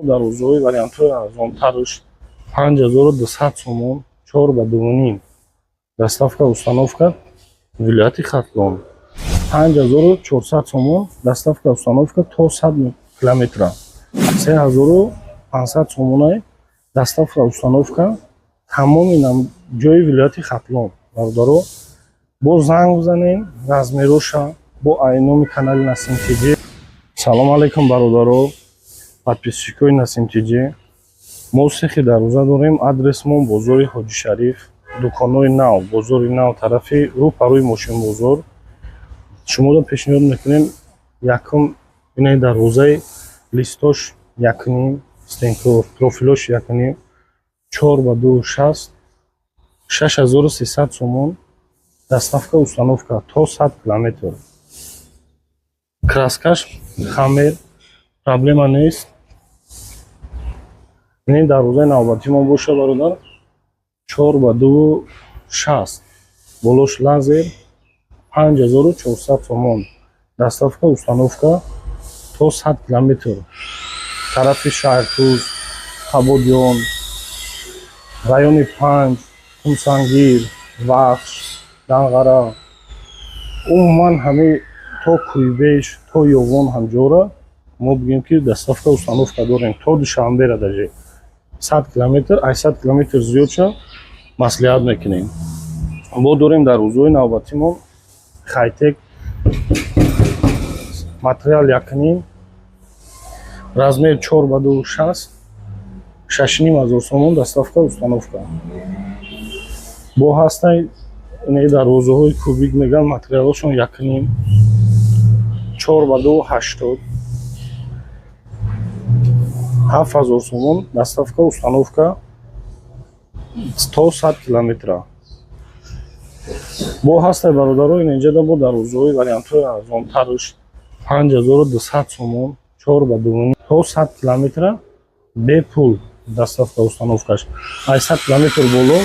Дарвозаҳои вариантҳои арзонтарш 5200 сомон, 4 ба 2,5, доставка установка вилояти Хатлон. 5400 сомон, доставка установка то 100 километра. 3500 сомонай, доставка установка тамоми ҷои вилояти Хатлон. Бародаро, бо занг бизанем, размероша бо айноми канали Насим Тҷ. Салом алейкум, бародаро, подписчикои Насим Тҷ. Мо сехи дарвоза дорем, адресмон бозори Ҳоҷи Шариф, дуконҳои нав, бозори нав, тарафи рӯ парӯи мошинбозор. Шуморо пешниҳод мекунем якум инаи дарвозаи листош якним, стенко профилош якним, 4 ба 2,60, 6300 сомон, доставка установка то 100 километр. Краскаш хамер, проблема нест. Ин дарвозаи навбатӣ мо боша, бародар, 4 ба 2,60, болош лазер, 5400 сомон, доставка установка то 100 километр. Тарафи Шаҳртуз, Қабодиён, райони Панҷ, Хумсангир, Вахш, Данғара, умуман ҳамаи то Кӯйбеш, то Ёвон ҳамҷора мо бигӯем, ки доставка установка дорем то Душанбера, даже 100 километр, ай 100 километр зиёдша маслиҳат мекунем. Бо дорем дар рӯзҳои навбатимон хайтек, материал якним, размер 4 ба 2,60, 6500 сомон, доставка установка. Бо ҳастай инаи дарвозаҳои кубик меган, материалошон якним, 4 ба 2,80, 7000 сомон, доставка установка то 100 километра. Бо ҳастай, бародаро, ин инҷода бо дарвозаҳои вариантҳои арзонтарш 5200 сомон, 4 ба 2,5, то 100 километра бепул доставка установкаш. Ай 100 километр боло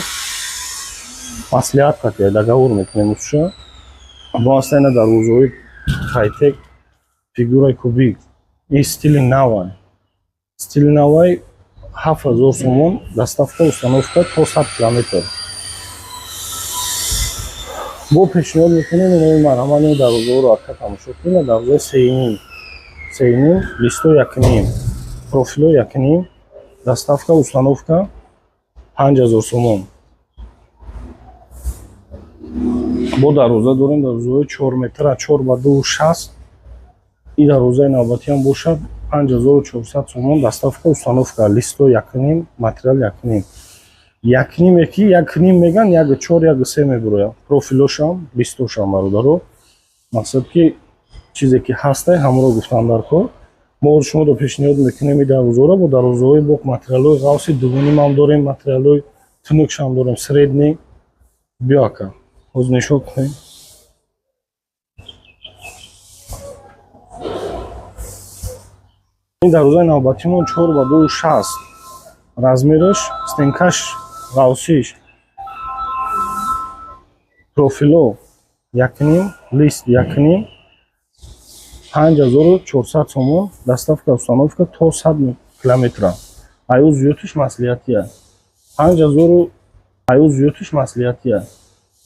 маслиҳат қатъия договор мекунем уша. Бо ҳаста ина дарвозаҳои хайтек, фигураи кубик, ин стили навай, стили навай, 7000 сомон, доставка установка то 100 километр. Бо пешниҳод мекунем инои марҳамат, ин дарвозаҳоро ака тамошо кунед. Дарвозаи сеюним, сеюним, листо якним, профило якним, доставка установка 5000 сомон. Бо дарвоза дорем, дарвозаҳои 4 метра, 4 ба 2,60. Ин дарвозаи навбатиам бошад 5400 сомон, доставка установка, листо якним, материал якним. Якниме ки якним меган, як чор, як се мебурояд, профилошам, листошам. Бародаро, мақсад ки чизе ки ҳастай, ҳамонро гуфтам дар кор. Мо шуморо пешниҳод мекунем ин дарвозаҳоро бо дарвозаҳои бо материалҳои ғафси дувунимам дорем, материалҳои тунукшам дорем, средний. Биё, ака, ҳозир нишон кунем. Ин дарвозаи навбатимон 4 ба 2,60, размераш, стенкаш ғавсиш, профило якним, лист якним, 5400 сомон, доставка установка то 100 километра. Аю зиёдтиш маслиҳатия, 5000, аю зиёдтиш маслиҳатия,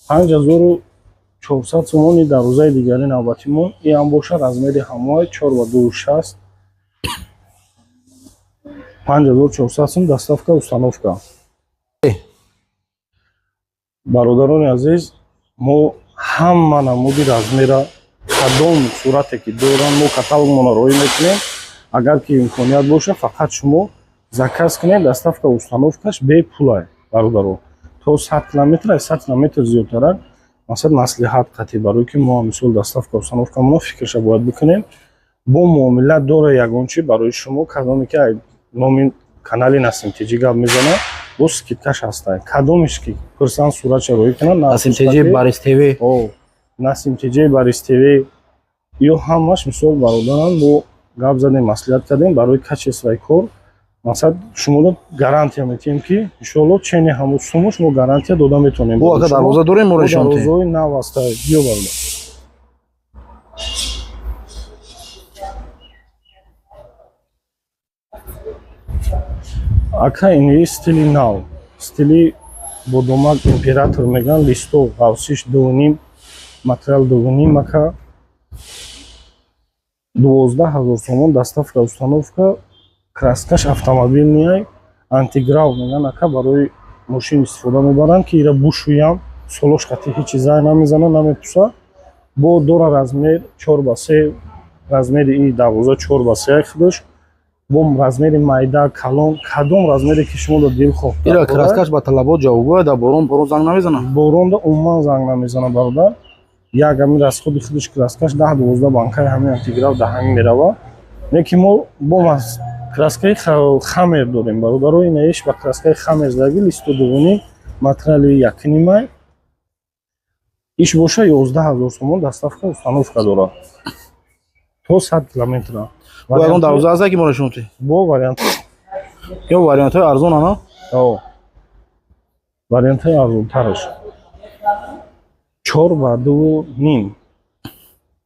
5400 сомон. Дарвозаи дигари навбатимон иам боша, размери ҳамои 4 ба 2,60, 5400 сом, доставка установка. Бародарони азиз, мо ҳама намуди размера, кадом сурате ки доранд, мо каталогмонро роҳӣ мекунем. Агар ки имконият боша, фақат шумо заказ кунед, доставка установкаш бепулай, бародаро, то 100 километр, аз 100 километр зиёдтарак масалан маслиҳат қатъӣ, барои ки мо мисол доставка установкамонро фикрша бояд бикунем. Бо муомила дора ягон чи барои шумо, кадоме ки номи канали Насим Тҷ гап мезанад, бо скидкаш ҳастай. Кадомеш ки пурсан, суратша роҳӣ кунад. Насим Тҷ, Барис ТВ. Насим Тҷ, Барис ТВ, ё ҳамаш мисол бародаранд. Бо гап задем, маслиҳат кардем барои качествои кор. Масалан, шуморо гарантия метиҳем, ки иншоалло чени ҳамун сумош мо гарантия дода метавонем. Бо ака дарвоза дорем, мо решонте. Дарвозаҳои нав ҳастай, биё, бародар. Ака, ини стили нав, стили бодомак император меган, листо ғавсиш 2,5, материал 2,5, ака, 12 000 сомон, доставка, установка. Краскаш автомобильный, антиграв меган, ака, барои мошин истифода мебаранд, ки ира бушӯям, солош қати ҳеҷ чиза намезана, намепуса. Бо дора размер 4 ба 3, размери и дарвоза 4 ба 3 худаш, бо размери майда, калон, кадом размере ки шумо дар дилхоҳ. Ира краскаш ба талабот ҷавобгӯ, дар борон борон занг намезана? Боронда умуман занг намезана, бародар. Як ҳамин расходи худаш краскаш 10-12 банкаи ҳамин антиграв дар ҳамин мерава. Не ки мо бо краскаи хамер дорем, бародаро. Инаиш ба краскаи хамер задаги, листу дувуним, материали якнимай. Иш боша 11 000 сомон, доставка, установка дорад то 100 километра. Бо ягон дарвоза ҳаста, ки моро шумо Бо вариант. Ё вариантҳои арзон ана? О, вариантҳои арзонтараш 4 ба 2,5,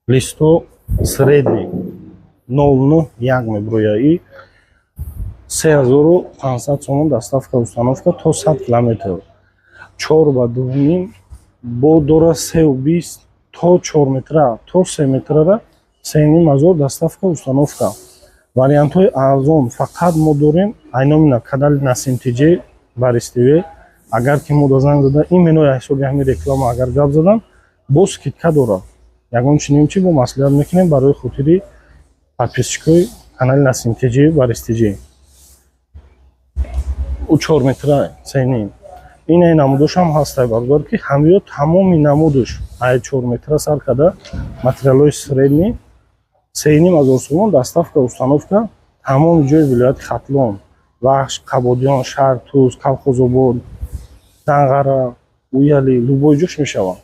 листо средний, 0,91 меброя и 3500 сомон, доставка, установка то 100 километр. 4 ба 2,5 бо дора 3,20 то 4 метра, то 3 метрара 3,5 ҳазор, доставка, установка. Вариантҳои арзон фақат мо дорем айномина канали Насим ТЖ, Барис ТВ. Агар ки мо да занг зада, именно ҳисоби ҳамин реклама агар гап задан, бо скидка дорад. Ягон чиним чи бо маслиҳат мекунем барои хотири подписчикои канали Насим ТЖ, Барис ТЖ. Ӯ 4 метра 3,5. Инаи намудошам ҳастай, бародар, ки ҳамиё тамоми намудуш ай 4 метра сар карда, материалҳои средний, 3,5 ҳазор сомон, доставка, установка тамоми ҷои вилояти Хатлон, Вахш, Қабодиён, шаҳр, Туз, Калхозобод, Данғара, Уяли, любой ҷош мешавад.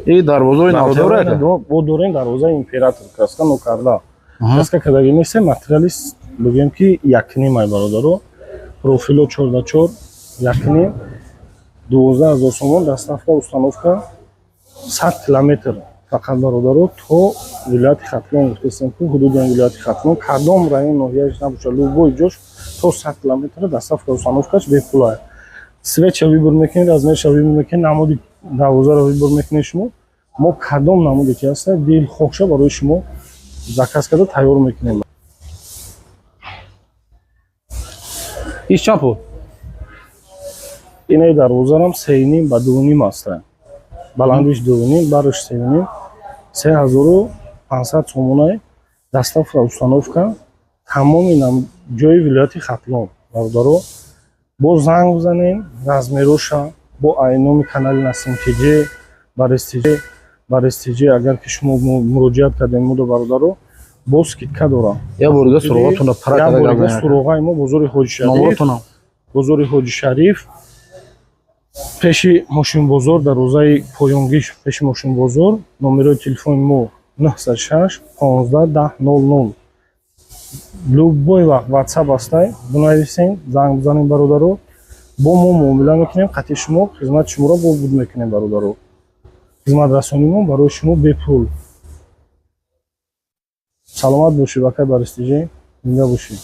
И дарвозаи навдора? Бо дорем дарвозаи император, краска нокарда, краска кардаги нест, материали бигӯем ки якнимай, бародаро. Профило 4 чор, якним, 12 000 сомон, доставка, установка 100 километр фақат, бародаро, то вилояти Хатлон. Гуфтестем ку, ҳудуди вилояти Хатлон кадом район, ноҳияш набошад, любой ҷош то 100 километр доставка, установкаш бепула. Цветша выбор мекунед, размерша выбор мекунед, намуди дарвозаро выбор мекунед шумо. Мо кадом намуде ки ҳаста, дилхоҳша барои шумо заказ карда тайёр мекунем. Иш чанд пул? Инаи дарвозарам 3,5 ба 2,5 аста, баландиш 2,5, барш 3,5, 3500 сомонаи, доставка, установка тамоми ҷои вилояти Хатлон. Бародаро, бо занг бизанем, размероша бо айноми канали Насим ТЖ, Барис ТЖ, Барис ТЖ агар ки шумо муроҷиат кардем мудо, бародаро, бо скидка дорам. Я борига суроғатонро пара Я карда борига гап занед. Суроғаи мо бозори Ҳоҷи Шариф. Номротонам. Бозори Ҳоҷи Шариф, пеши мошинбозор, дарвозаи поёнгиш пеши мошинбозор. Номерои телефони мо 906 15 10 00. Любой вақт ватсап ҳастай, бинависем, занг бизанем, бародаро, бо мо муомила мекунем қатъи шумо, хизмати шуморо бо буд мекунем, бародаро. Хизматрасонимон барои шумо бепул. Саломат бошед, бакай, Барис ТЖ, зинда бошед.